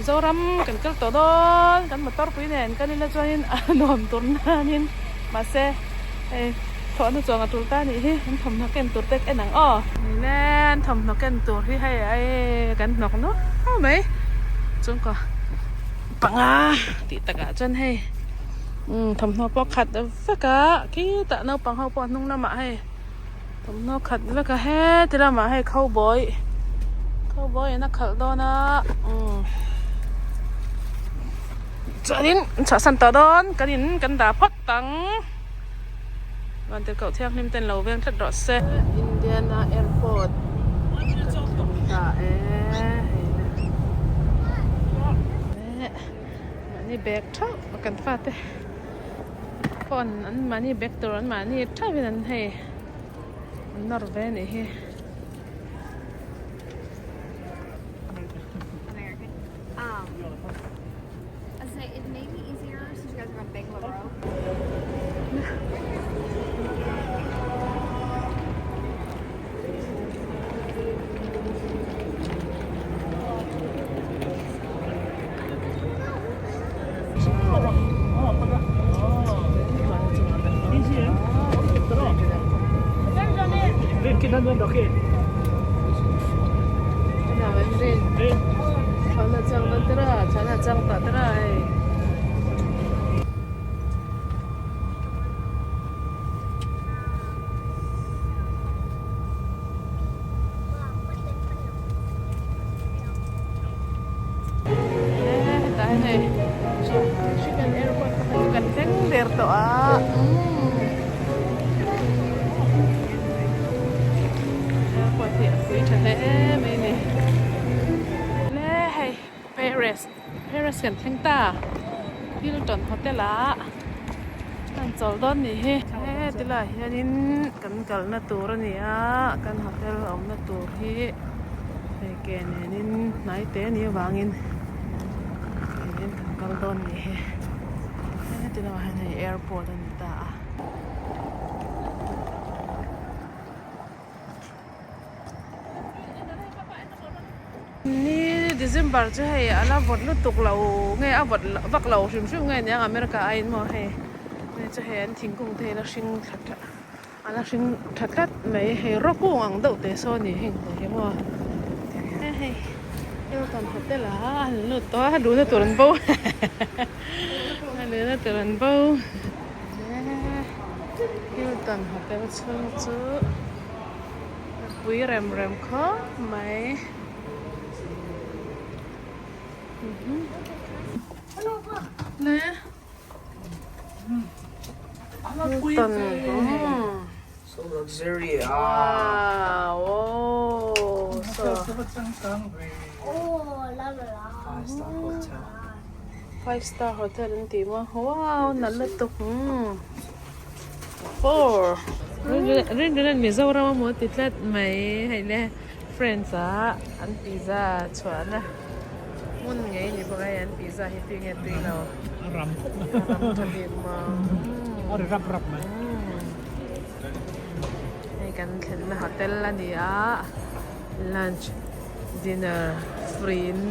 Mizoram kan kal tawh dawn kan motor pui nen kan ila chuanin a nuam tur nanin mahse hei thlawhna chuang a tul ta anih hi an thawmhnaw ken tur te en ang aw. Nile an thawmhnaw ken tur hi hei ai kan hnawk nual mai chhungkaw panga tih takah chuan hei umm thawmhnaw pawh khat vek a khitah naupang ho pawh hnung lamah hei. Thawmhnaw khat vek a heti lamah hei khawbawi khawbawi in a khalh dawn a umm chuanin an chhuahsan tawh dawn kan in kan dah phawt ang Vantirhkoh thianghlim ten lo veng tlat rawh se. Indiana airport kan thleng ta e hei mahni bag theuh kan fate. Phone an mahni bag tur an mahni theuhin an hei an nawr ve a nih hi. Hetah hian hei Michigan airport pakhat chu kan thleng der tawh a airport hi a pui tha hle mai a ni le hei Paris Paris kan thleng ta Hilton hotel ah an chawl dawn nih hi heti laiah hianin kan kalna tur a ni a kan hotel awmna tur hi hei ke nenin hnai te a nih avangin ke nen kan kal dawn nih hi heti lamah hian hei airport a ni ta a. Ni December chu hei a la vawt lutuk lo nge a vawt vak lo hrim hrim nge niang America aiin maw hei hei chu hei an thingkung te hi a la hring thla tlat a la hring tha tlat mai hei rawkung ang deuh teh saw a ni heng te hi maw he hei Hilton hotel ah a han lut tawh a luhna tur an bo a luhna tur an bo Hilton hotel chhung chu. Pui rem rem khawp mai. Le. Hilton. So luxurious. Wow. Oh. So. Five star hotel. Five star hotel an tih maw? Wow, nalh lutuk. Four. Rinrin Mizoram a maw ti tlat mai hei le friends ah an pizza chhuahna hmun ngei ni bawk a hei an pizza hi tui nge tui lo a ram khawp mai a ram tha bik maw a ri rap rap mai hei kan thlenna hotel a ni a lunch dinner free in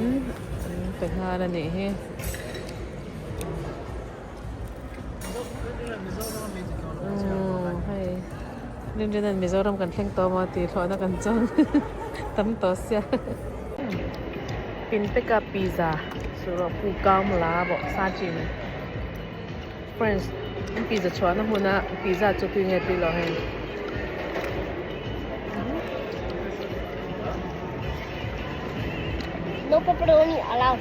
an pe nghal a nih hi. Hei Rinrin Mizoram kan thleng tawh maw tih thlawhna kan chuang tam tawh sia Pinteka pizza surawh pu kaum la bawk sa chin friends an pizza chhuahna hmuna pizza chu tui nge tui lo hei. No pepperoni allowed.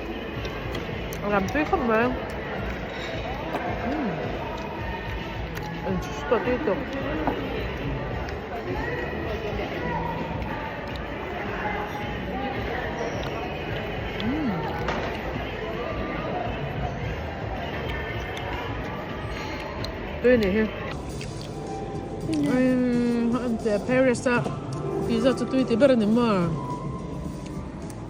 Ram tui khawp mai. An chhuah tui tawp. Tui ni hi. Paris a pizza chu tui ti ber a ni maw.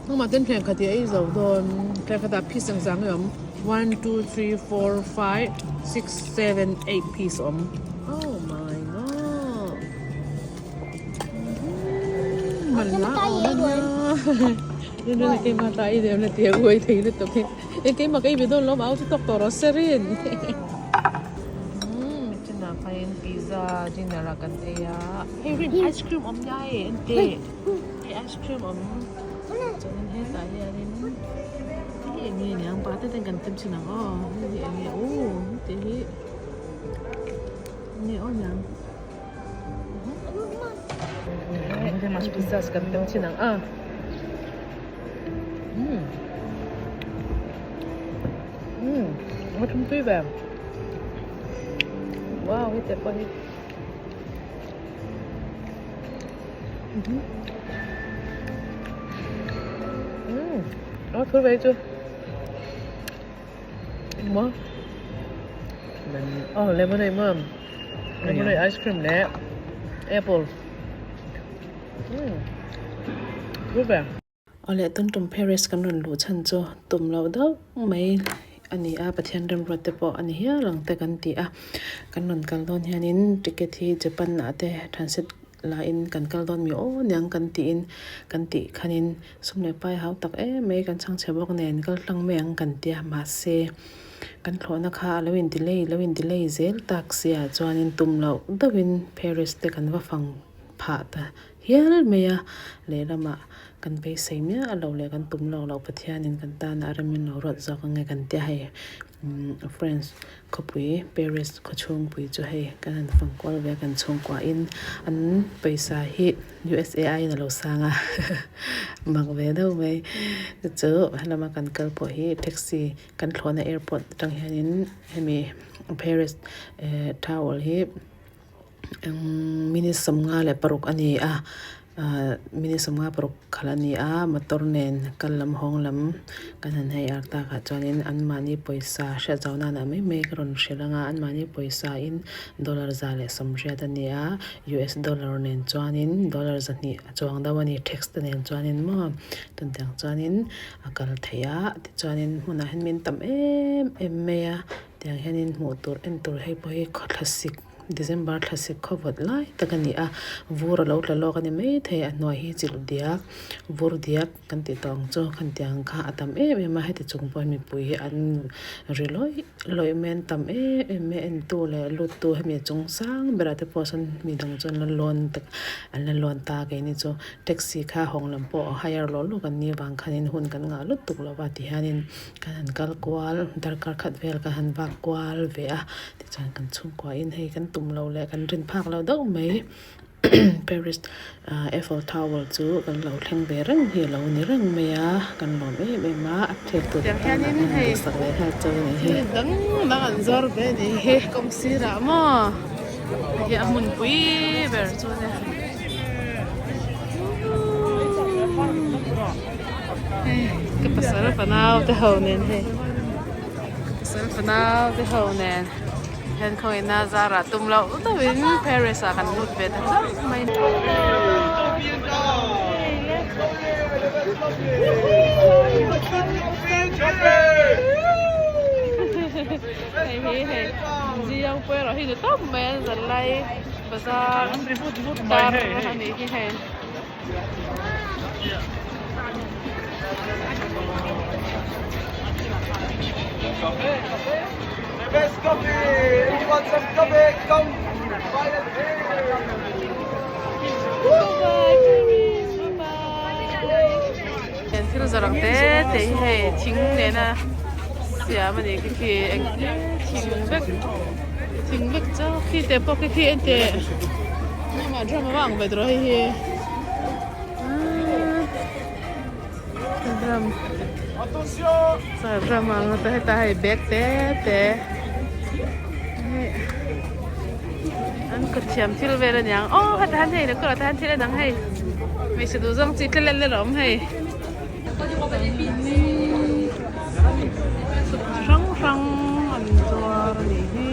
Hnungah ten thleng khat hi a ei zo dawn thleng khatah piece ang zang hi a awm one two three four five six seven eight piece a awm oh my god man la awm a nia. Rin rin keimah ta ei lem la ti a uai thei lutuk hi. E keimah ka ei ve dawn lo au chu tawk tawh rawh se rin. Umm chinah khain pizza dinner ah kan ei a. Hei rin ice cream awm nia hei en teh. Hei ice cream awm. Chuanin hetah hianin hei eng nge niang pa te ten kan tem chhin ang aw. Hei hi eng nge ooh heti hi eng nge aw niang. Pizza kan tem chhin ang a. Umm umm a thum tui ve. Wow hei te pawh hi. Umm a thur ve chu. Engmaw? Oh lemonade maw? Lemonade ice cream leh apple. Umm thur ve. Awle tun tum Paris kan rawn luh chhan chu tum loh deuh mai a ni a, Pathian remruat te pawh a ni hial ang te kan ti a. Kan rawn kal dawn hianin ticket hi Japan ah te transit lahin kan kal dawn mi aw niang kan tiin kan tih khanin sum leh pai hau tak em mai kan chhang chhe bawk nen kal tlang mai ang kan tia mahse kan thlawhna kha a lo in delay lo in delay zel tak sia chuanin tum loh deuhin Paris te kan va fang phah ta hial mai a lehlamah kan beisei miah loh leh kan tum loh loh Pathianin kan tana a remin lo ruat zawk ange kan tia hei France khawpui Paris khawchhungpui chu hei kan han fang kual ve a kan chhungkuahin an pawisa hi U_S_A aiin a lo sang a mak ve deuh mai chu helama kan kal pawh hi taxi kan thlawhna airport atang hianin hemi Paris eh tower hi. Minute 56 a ni a ahh minute 56 khalh a ni a motor nen kal lam hawng lam kan han hei arh takah chuanin anmahni pawisa hriat zau nanah mai mai ka rawn hrilh ang a anmahni pawisa in dollar 180 a ni a U_S dollar nen chuanin dollar 200 a chuang deuh a ni tax te nen chuanin maw chutiang chuanin a kal theih a tichuanin hmunah hian min tam em em mai a. Tiang hianin hmuh tur en tur hei pawh hi khawthlasik December thlasik khawvawt lai tak a ni a vur a lo tla lawk a ni maithei a hnuai hi chilh diak vur diak kan tih tawh ang chu khan tiang kha a tam em em a heti chung pawh hian mipui hi an ri lawih lawih mai an tam em em mai a en tu leh lut tu hemi chung sang berah te pawh sawn mi dang chu an la lawn tak an la lawn ta keini chu taxi kha hawng lam pawh a hire lawh lawk an nih avang khanin hun kan ngah lutuk lo va ti hianin. Kan han kal kual darkar khat vel kan han vak kual ve a tichuan kan chhungkuain hei kan tum loh leh kan rin phak loh deuh mai Paris ah Eiffel Tower chu kan lo thleng ve reng hi a lo ni reng mai a kan lawm em em a a thlir tur te tan ah hian duhsak leh nghal chauh a ni hi. Dang dang an zawr ve a ni hi kawng sirah maw hei a hmunpui ber chu a nia. Hei ka pasal fanau te ho nen hei ka pasal fanau te ho nen hian khawngin a zarah tum loh deuhin Paris ah kan lut ve ta hlauh mai hei hi hei Ziang pawh erawh hi ni tawp mai a zanlai bazar tar a nih hi hei. Thil zawrh ang te te hi hei thing nena siam a ni khi khi eng thing vek thing vek chauh khi te pawh khi khi en teh. Mama drum a vang ve tawh hei hi drum drum ang te heta hei bag te te an kut thiam thil vel aniang aw heta hian hei nakawrah te hian thil a dang hei hmeichhe duh zawng chi tle len a awm hei hrang hrang an zuar anih hi.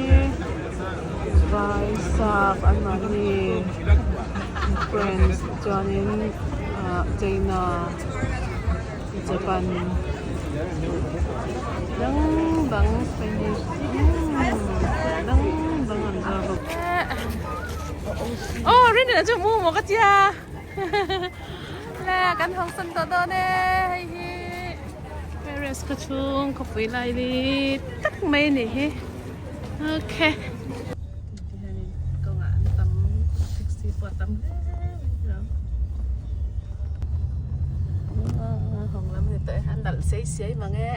Vai sap an mahni France chuanin ah China Japan dang dang Spanish dang dang an zuar bawk aw rinna chu mu maw ka tia. Le kan hawng san tawh dawn e hei hi Paris khaw chhung khawpui lai ni tak mai a nih hi okay tihianin kawngah an tam taxi pawh a tam hle mai tiraw hawng lam a ni tawh e an nalh sei siai mang e.